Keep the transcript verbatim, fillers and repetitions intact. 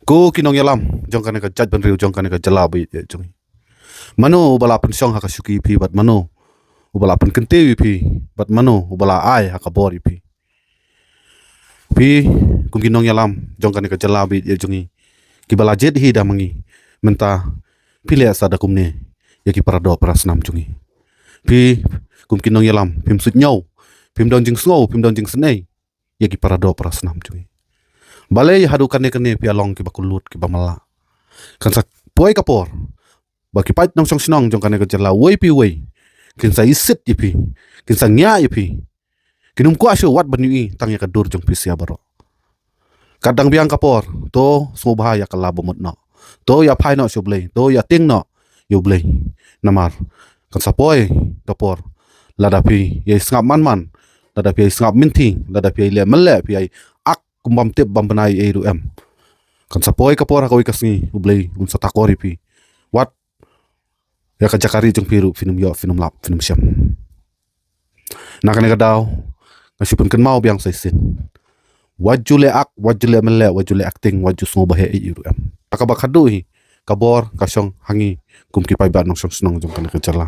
Ko ki nongïalam jong kane ka jaitbynriew, jong kane ka jylla ba ïeit jong ngi. Mano uba la pynshong ha ka shuki ïa phi bad mano uba la pynkyntiew ïa phi bad mano uba la ai ha ka bor ïa phi. Phi kum ki nongïalam jong kane ka jylla ba ïeit jong ngi, kiba la jied hi da ma ngi, mynta phi leh sa da kumne ïa ki para doh para snam jong ngi. Phi kum ki nongïalam phim suidñiew, phim don jingsngew, phim don jingsnei ïa ki para doh para snam jong ngi. Balei haduh kane kane phi ïa long kiba kyllut, kiba mala? Kan sa poi ka por ba ki paid nongshong shnong jong kane ka jylla uwei pa uwei kin sa isit ïa phi, kin sa ngiah ïa phi. Kin ym kwah shuh wat ban ïohi tang ïa ka dur jong phi sha baroh. Kat dang biang ka por, to sngewbha ïa kylla ba mut noh. To ïa phai noh sha U Blei, to ïa tieng noh ïa U Blei. Namar kan sa poi ka por, lada phi ïai sngap man man, lada phi ïai sngap mynthi, lada phi ïai leh mynleh, phi ïai ak kum bym tip bym bnai ei ruh em, kan sa poi ka por ha kawei ka sngi U Blei un sa takor ïa phi. Wat ïa ka jaka rieh jong phi ruh phin ym ïoh, phin ym lap, phin ym shem. Na kane ka daw nga shu pynkynmaw biang sa shisien. Wat ju leh ak, wat ju leh mynleh, wat ju leh acting, wat ju sngewbha ei ei ruh em. Kaba khadduh hi ka bor ka shong ha ngi kum ki paidbah nongshong shnong jong kane ka jylla.